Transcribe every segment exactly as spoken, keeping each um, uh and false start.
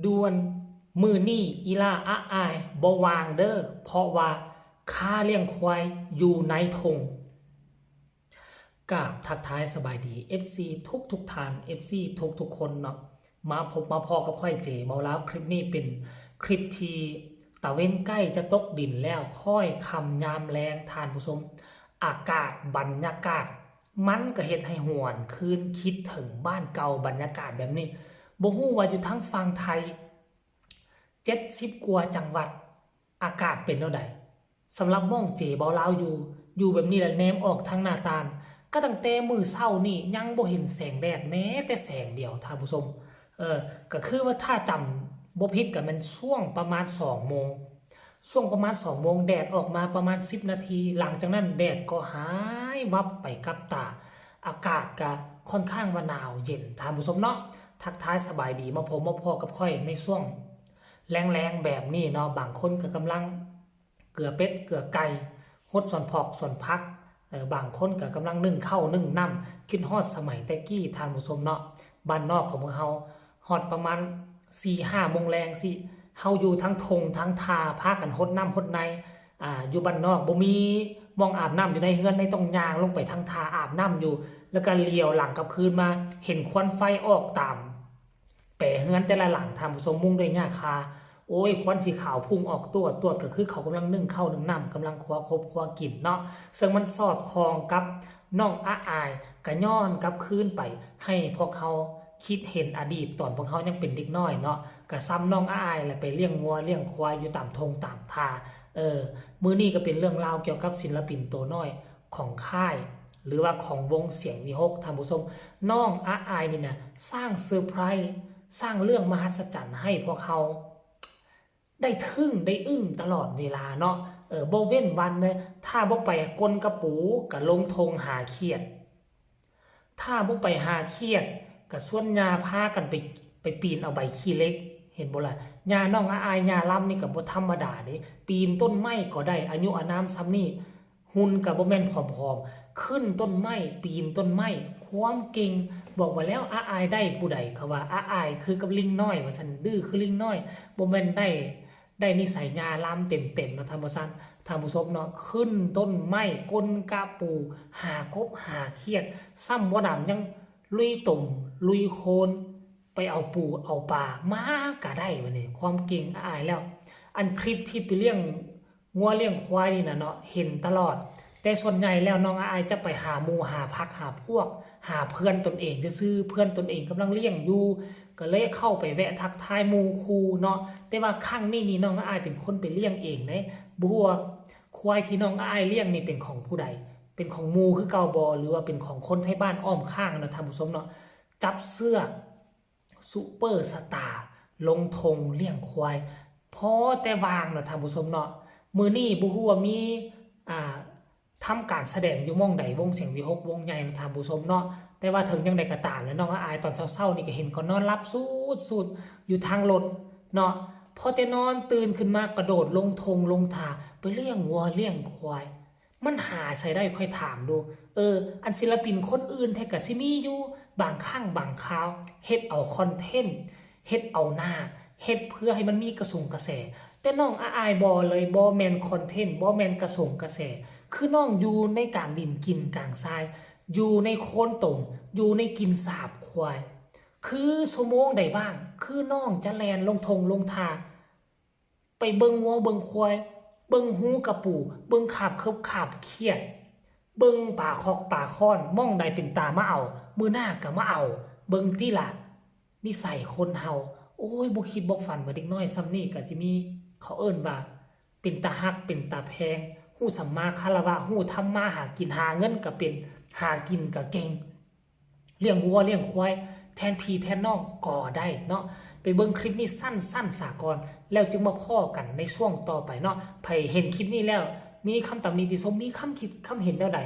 ด่วน มื้อนี้อีหล้าอะอายบ่ว่างเด้อ เพราะว่าคาเลี้ยงควายอยู่ในท่ง กราบทักทายสบายดี เอฟซี ทุกๆท่าน เอฟซี ทุกๆคนเนาะ มาพบมาพ้อกับข้อยเจเบาลาว คลิปนี้เป็นคลิปที่ตะเว็นใกล้จะตกดินแล้ว ค่อยค่ำยามแลง ท่านผู้ชม อากาศบรรยากาศ มันก็เฮ็ดให้หวนคืนคิดถึงบ้านเก่า บรรยากาศแบบนี้ บ่ฮู้ว่าอยู่ทางฝั่งไทย เจ็ดสิบกว่าจังหวัด อากาศเป็นแนวใด สำหรับหม่องเจเบาลาวอยู่ อยู่แบบนี้แหละ แนมออกทางหน้าต่าง ก็ตั้งแต่มื้อเช้านี่ยังบ่เห็นแสงแดดแม้แต่แสงเดียว ท่านผู้ชม เออ ก็คือว่าถ้าจำบ่ผิดก็แม่นช่วงประมาณสองโมง ช่วงประมาณสองโมง แดดออกมาประมาณสิบนาที หลังจากนั้นแดดก็หายวับไปกับตา อากาศก็ค่อนข้างว่าหนาวเย็น ท่านผู้ชมเนาะ ทักทายสบายดี มาพบมาพ้อกับข้อยในช่วงแลงๆแบบนี้เนาะ บางคนก็กำลังเกือเป็ดเกือไก่ หดสวนผอกสวนผัก เออ บางคนก็กำลังนึ่งข้าวนึ่งน้ำ คิดฮอดสมัยแต่กี้ ท่านผู้ชมเนาะ บ้านนอกของพวกเฮา ฮอดประมาณสี่ห้าโมงแลงสิ เฮาอยู่ทั้งท่งทั้งท่า พากันหดน้ำหดใน อ่า อยู่บ้านนอกบ่มีหม่องอาบน้ำอยู่ในเฮือน ได้ต้องย่างลงไปทางท่าอาบน้ำอยู่ แล้วก็เหลียวหลังกลับคืนมา เห็นควันไฟออกตามแป๋เฮือนแต่ละหลัง ท่านผู้ชม มุงด้วยหญ้าคา โอ้ย ควันสีขาวพุ่งออกตวดตวด ก็คือเขากำลังนึ่งข้าวนึ่งน้ำ กำลังครัวคบครัวกินเนาะ ซึ่งมันสอดคล้องกับน้องอะอาย ก็ย้อนกลับคืนไปให้พวกเฮาคิดเห็นอดีตตอนพวกเฮายังเป็นเด็กน้อยเนาะ ก็ส่ำน้องอะอายแหละ ไปเลี้ยงงัวเลี้ยงควายอยู่ตามท่งตามท่า เออ มื้อนี้ก็เป็นเรื่องราวเกี่ยวกับศิลปินตัวน้อยของค่าย หรือว่าของวงเสียงวีหก ท่านผู้ชม น้องอะอายนี่นะ สร้างเซอร์ไพรส์ สร้างเรื่องมหัศจรรย์ให้พวกเฮาได้ทึ่งได้อึ้งตลอดเวลาเนาะ เออ บ่เว้นวันเลย ถ้าบ่ไปกลกะปูก็ลงท่งหาเขียด ถ้าบ่ไปหาเขียดก็ชวนย่าพากันไป ไปปีนเอาใบขี้เหล็ก เห็นบ่ล่ะ ย่าน้องอะอาย ย่าลำนี่ก็บ่ธรรมดาเด้ ปีนต้นไม้ก็ได้ อายุอานามส่ำนี้ หุ่นก็บ่แม่นผอมๆ ขึ้นต้นไม้ ปีนต้นไม้ ความเก่ง บอกว่าแล้วอะอายได้ผู้ใด เขาว่าอะอายคือกับลิงน้อย ว่าซั่น ดื้อคือลิงน้อย บ่แม่นได้ ได้นิสัยย่าลำเต็มๆเนาะ ท่านผู้ชม ท่านผู้ชมเนาะ ขึ้นต้นไม้ กลกะปู หากบหาเขียด ส่ำบ่หนำยังลุยตมลุยโคลน ไปเอาปูเอาปลามาก็ได้ บัดนี้ความเก่งอะอายแล้ว อันคลิปที่ไปเลี้ยงงัวเลี้ยงควายนี่นะเนาะ เห็นตลอด แต่ส่วนใหญ่แล้วน้องอะอายจะไปหาหมู่หาพรรคหาพวก หาเพื่อนตนเองซื่อๆ เพื่อนตนเองกำลังเลี้ยงอยู่ ก็เลยเข้าไปแวะทักทายหมู่คู่เนาะ แต่ว่าครั้งนี้นี่น้องอะอายเป็นคนไปเลี้ยงเองเด้ บ่ฮู้ว่าควายที่น้องอะอายเลี้ยงนี่เป็นของผู้ใด เป็นของหมู่คือเก่าบ่ หรือว่าเป็นของคนไทบ้านอ้อมข้างเนาะ ท่านผู้ชมเนาะ จับเชือก ซุปเปอร์สตาร์ลงท่งเลี้ยงควาย พอแต่ว่างเนาะ ท่านผู้ชมเนาะ มื้อนี้บ่ฮู้ว่ามี อ่า ทำการแสดงอยู่หม่องใด วงเสียงวีหก วงใหญ่เนาะ ท่านผู้ชมเนาะ แต่ว่าถึงจั่งใดก็ตามแล้ว น้องอะอายตอนเช้าๆนี่ก็เห็นเขานอนหลับสูดๆอยู่ทางรถเนาะ พอแต่นอนตื่นขึ้นมากระโดดลงท่งลงท่า ไปเลี้ยงงัวเลี้ยงควาย มันหาใส่ได้ ค่อยถามดู เออ อันศิลปินคนอื่นแท้ก็สิมีอยู่ บางครั้งบางคราว เฮ็ดเอาคอนเทนต์ เฮ็ดเอาหน้า เฮ็ดเพื่อให้มันมีกระสงกระแส แต่น้องอะอายบ่เลย บ่แม่นคอนเทนต์ บ่แม่นกระสงกระแส คือน้องอยู่ในกลางดินกินกลางทราย อยู่ในโคลนตม อยู่ในกินสาบควาย คือชั่วโมงใดว่าง คือน้องจะแล่นลงท่งลงท่า ไปเบิ่งงัวเบิ่งควาย เบิ่งฮูกะปู เบิ่งคาบเคิบคาบเขียด เบิ่งปลาคอกปลาค้อน หม่องใดเป็นตามาเอา มื้อหน้าก็มาเอา เบิ่งติล่ะ นิสัยคนเฮา โอ้ย บ่คิดบ่ฝันว่าเด็กน้อยส่ำนี้ก็สิมี เขาเอิ้นว่า เป็นตาฮัก เป็นตาแพง ฮู้สัมมาคารวะ ฮู้ทำมาหากิน หาเงินก็เป็น หากินก็เก่ง เลี้ยงวัวเลี้ยงควายแทนพี่แทนน้องก็ได้เนาะ ไปเบิ่งคลิปนี้สั้นๆ สาก่อน แล้วจึงมาพ้อกันในช่วงต่อไปเนาะ ไผเห็นคลิปนี้แล้ว มีคำตำหนิติชม มีคำคิดคำเห็นแนวใด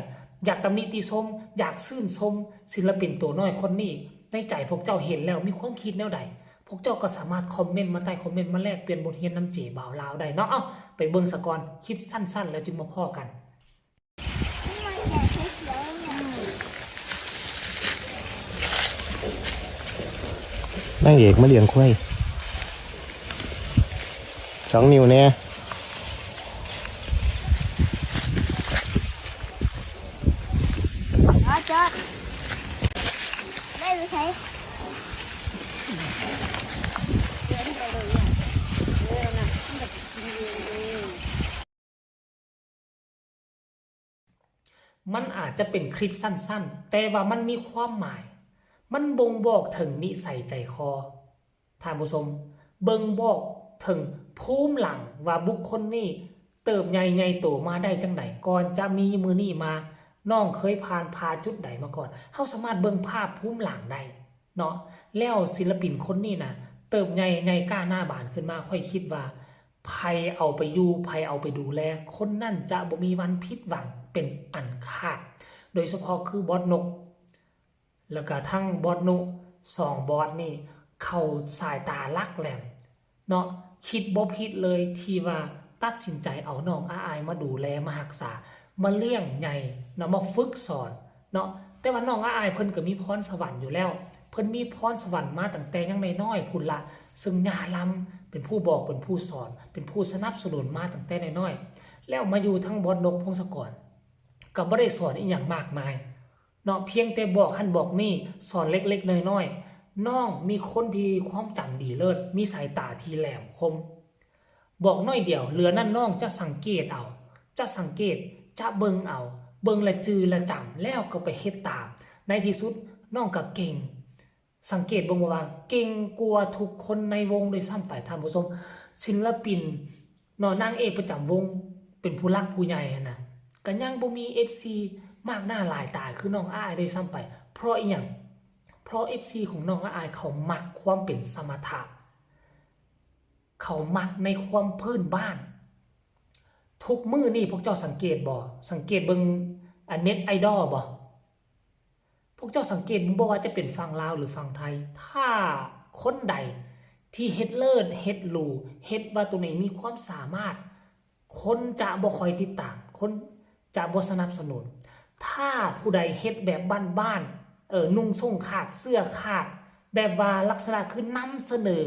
อยากตำหนิติชม อยากชื่นชมศิลปินตัวน้อยคนนี้ ในใจพวกเจ้าเห็นแล้วมีความคิดแนวใด พวกเจ้าก็สามารถคอมเมนต์มาใต้คอมเมนต์ มาแลกเปลี่ยนบทเรียนนำเจบ่าวลาวได้เนาะ เอ้า ไปเบิ่งสาก่อน คลิปสั้นๆ แล้วจึงมาพ้อกัน นางเอกมาเลี้ยงควาย สองนิ้วเนี่ย อ๋อจอดได้ไปใช้เดินไปเลยเนี่ยเออนะมันแบบกินเองเอง มันอาจจะเป็นคลิปสั้นๆ แต่ว่ามันมีความหมาย มันบ่งบอกถึงนิสัยใจคอ ท่านผู้ชม เบิ่งบอกถึงภูมิหลังว่าบุคคลนี้เติบใหญ่ใหญ่โตมาได้จังใด ก่อนจะมีมื้อนี้มา น้องเคยผ่านผ่าจุดใดมาก่อน เฮาสามารถเบิ่งภาพภูมิหลังได้เนาะ แล้วศิลปินคนนี้นะ เติบใหญ่ใหญ่ก้าหน้าบานขึ้นมา ข้อยคิดว่า ไผเอาไปอยู่ ไผเอาไปดูแล คนนั้นจะบ่มีวันผิดหวังเป็นอันขาด โดยเฉพาะคือบอสนก แล้วก็ทั้งบอสนุ สองบอสนี่ เขาสายตาหลักแหลม เนาะ คิดบ่ผิดเลยที่ว่าตัดสินใจเอาน้องอาอายมาดูแล มารักษา มาเลี้ยงใหญ่เนาะ มาฝึกสอนเนาะ แต่ว่าน้องอาอายเพิ่นก็มีพรสวรรค์อยู่แล้ว เพิ่นมีพรสวรรค์มาตั้งแต่ยังน้อยๆ พุ้นละ ซึ่งย่าลำเป็นผู้บอก เป็นผู้สอน เป็นผู้สนับสนุนมาตั้งแต่น้อยๆ แล้วมาอยู่ทั้งบอสนก พงศกร ก็บ่ได้สอนอีหยังมากมายเนาะ เพียงแต่บอกหั่นบอกนี่ สอนเล็กๆ น้อยๆ น้องมีคนที่ความจำดีเลิศ มีสายตาที่แหลมคม บอกน้อยเดียว เหลือนั้นน้องจะสังเกตเอา จะสังเกต จะเบิ่งเอา เบิ่งละจือละจำ แล้วก็ไปเฮ็ดตาม ในที่สุดน้องก็เก่ง สังเกตเบิ่งว่าเก่งกว่าทุกคนในวงด้วยซ้ำไป ท่านผู้ชม ศิลปินเนาะ นางเอกประจำวง เป็นผู้หลักผู้ใหญ่หั้นนะ ก็ยังบ่มี เอฟซี มากหน้าหลายตาคือน้องอาอายด้วยซ้ำไป เพราะอีหยัง เพราะ เอฟซี ของน้องอาอายเขามักความเป็นสมถะ เขามักในความพื้นบ้าน ทุกมื้อนี่พวกเจ้าสังเกตบ่ สังเกตเบิ่งอันเน็ตไอดอลบ่ พวกเจ้าสังเกตเบิ่งบ่ว่าจะเป็นฝั่งลาวหรือฝั่งไทย ถ้าคนใดที่เฮ็ดเลิศ เฮ็ดหรู เฮ็ดว่าตัวเองมีความสามารถ คนจะบ่ค่อยติดตาม คนจะบ่สนับสนุน ถ้าผู้ใดเฮ็ดแบบบ้านๆ เออ นุ่งส่งขาด เสื้อขาด แบบว่าลักษณะคือนำเสนอ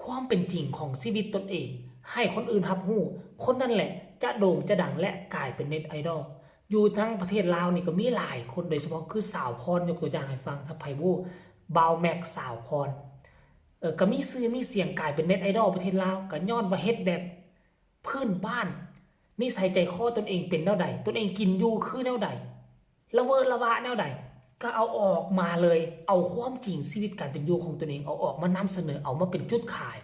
ความเป็นจริงของชีวิตตนเอง ให้คนอื่นรับรู้ คนนั่นแหละจะโด่งจะดังและกลายเป็นเน็ตไอดอล อยู่ทั้งประเทศลาวนี่ก็มีหลายคน โดยเฉพาะคือสาวพร ยกตัวอย่างให้ฟัง ถ้าไผบ่ฮู้ บ่าวแม็ก สาวพร เออ ก็มีชื่อมีเสียงกลายเป็นเน็ตไอดอลประเทศลาว ก็ย้อนว่าเฮ็ดแบบพื้นบ้าน นิสัยใจคอตนเองเป็นแนวใด ตนเองกินอยู่คือแนวใด ละเวอะละวะแนวใด ก็เอาออกมาเลย เอาความจริงชีวิตการเป็นอยู่ของตนเอง เอาออกมานำเสนอ เอามาเป็นจุดขาย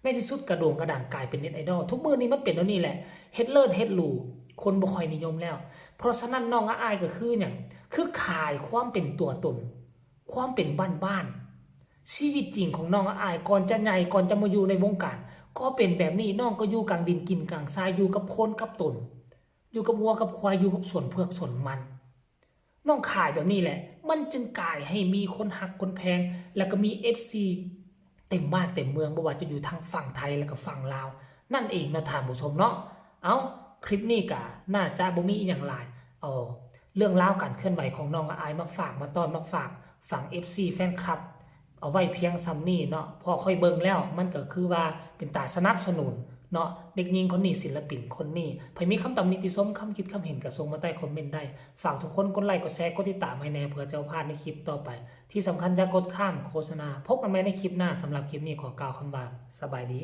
ในที่สุดกระโด่งกระดังกลายเป็นเน็ตไอดอล ทุกมื้อนี้มันเป็นแนวนี้แหละ เฮ็ดเลิศเฮ็ดหรู คนบ่ค่อยนิยมแล้ว เพราะฉะนั้นน้องอาอายก็คือหยัง คือขายความเป็นตัวตน ความเป็นบ้านๆ ชีวิตจริงของน้องอาอาย ก่อนจะใหญ่ ก่อนจะมาอยู่ในวงการ ก็เป็นแบบนี้ น้องก็อยู่กลางดินกินกลางทราย อยู่กับคนกับตน อยู่กับวัวกับควาย อยู่กับสวนเผือกสวนมัน น้องขายแบบนี้แหละ มันจึงกลายให้มีคนฮักคนแพง แล้วก็มี เอฟซี เต็มบ้านเต็มเมือง บ่ว่าจะอยู่ทางฝั่งไทยแล้วก็ฝั่งลาว นั่นเองเนาะท่านผู้ชมเนาะ เอ้า คลิปนี้ก็น่าจะบ่มีอีหยังหลาย เอาเรื่องราวการเคลื่อนไหวของน้องอาอายมาฝากมาต้อนมาฝากฝั่ง เอฟซี แฟนคลับ เอาไว้เพียงส่ำนี้เนาะ เพราะข้อยเบิ่งแล้วมันก็คือว่าเป็นตาสนับสนุนเนาะ เด็กหญิงคนนี้ ศิลปินคนนี้ ไผมีคำตำหนิติชม คำคิดคำเห็นก็ส่งมาใต้คอมเมนต์ได้ ฝากทุกคนกดไลค์กดแชร์กดติดตามให้แหน่ เพื่อจะบ่พลาดในคลิปต่อไป ที่สำคัญอย่ากดข้ามโฆษณา พบกันใหม่ในคลิปหน้า สำหรับคลิปนี้ขอกล่าวคำว่าสบายดี